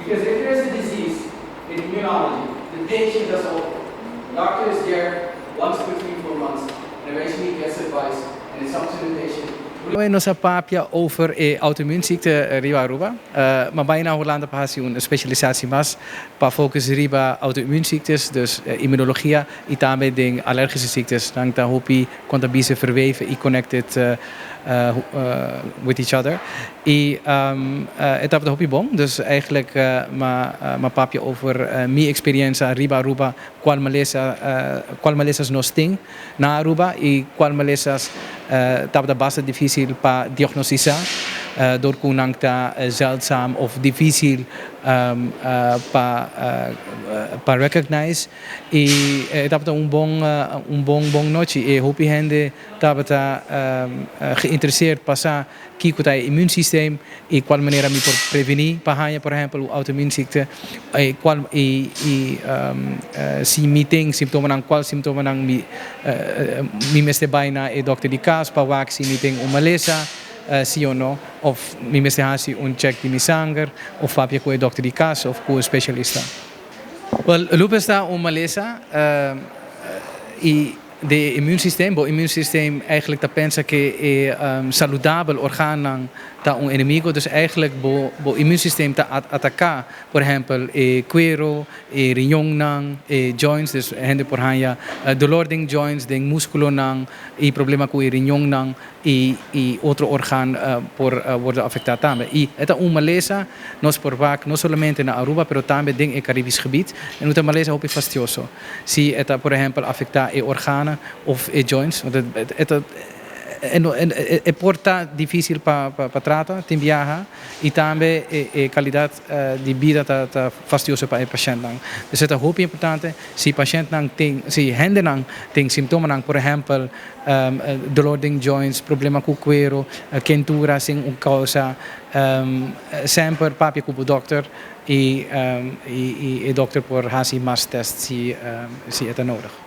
Because if there's a disease in immunology, the patient does all. The doctor is there once per 3, 4 months and eventually gets advice, and it's up to the patient. Nos a papia over e auto-immuunziekte riba Aruba. Maar bai na Hulanda pa un specialisatie mas pa focus riba auto-immuunziektes, dus immunologia y tambe den allergische ziektes. Dan ta hopi con ta bisa verweven y connected with each other. Y e tabata hopi bon, dus eigenlijk m'a papia over mi experiencia riba Aruba, cual malesas nos tin na Aruba y cual malesas tabata basta dificil pa diagnostica door cu nan ta zeldzaam of dificil pa recognize y tabata un bon nochi y hopi hende tabata geïnteresseerd pa sa kico ta e immuunsysteem y cual manera mi por preveni pa haya, por ehempel, auto-immuunziekte y cual y si mi tin symptomen, cual symptomen mi mester bay na e dokter di cas pa wak si mi tin un malesa si of no, of mi mester hasi un check di mi sanger of papia cu e dokter di cas of cu specialista. Well, lupus ta un malesa y di immuunsysteem, bo immuunsysteem eigenlijk ta pensa cu e saludabel orgaan ta un enemigo, dus eigenlijk bo immuunsysteem ta ataca, por ehempel, e cuero, e riñonnan, e joints, dus hende por haya dolor den joints, den musculonan, y problema cu e riñonnan y otro orgaan por worden afecta tambe. Y e ta un malesa, nos por wak, no solamente na Aruba, pero tambe den e Caribisch gebied. E ta un malesa hopi fastioso. Si e ta, por ehempel, afecta e organen of e joints, want het e por ta dificil pa trata, tin biaha, y tambe e calidad di bida ta fastioso pa e pashent. Dus e ta hopi importante, si pashent tin, si hende tin symptomen, por ehempel, dolor den joints, problema cu cuero, kentura sin un causa, semper papia cu e dokter y e dokter por hasi mas test si e ta nodig.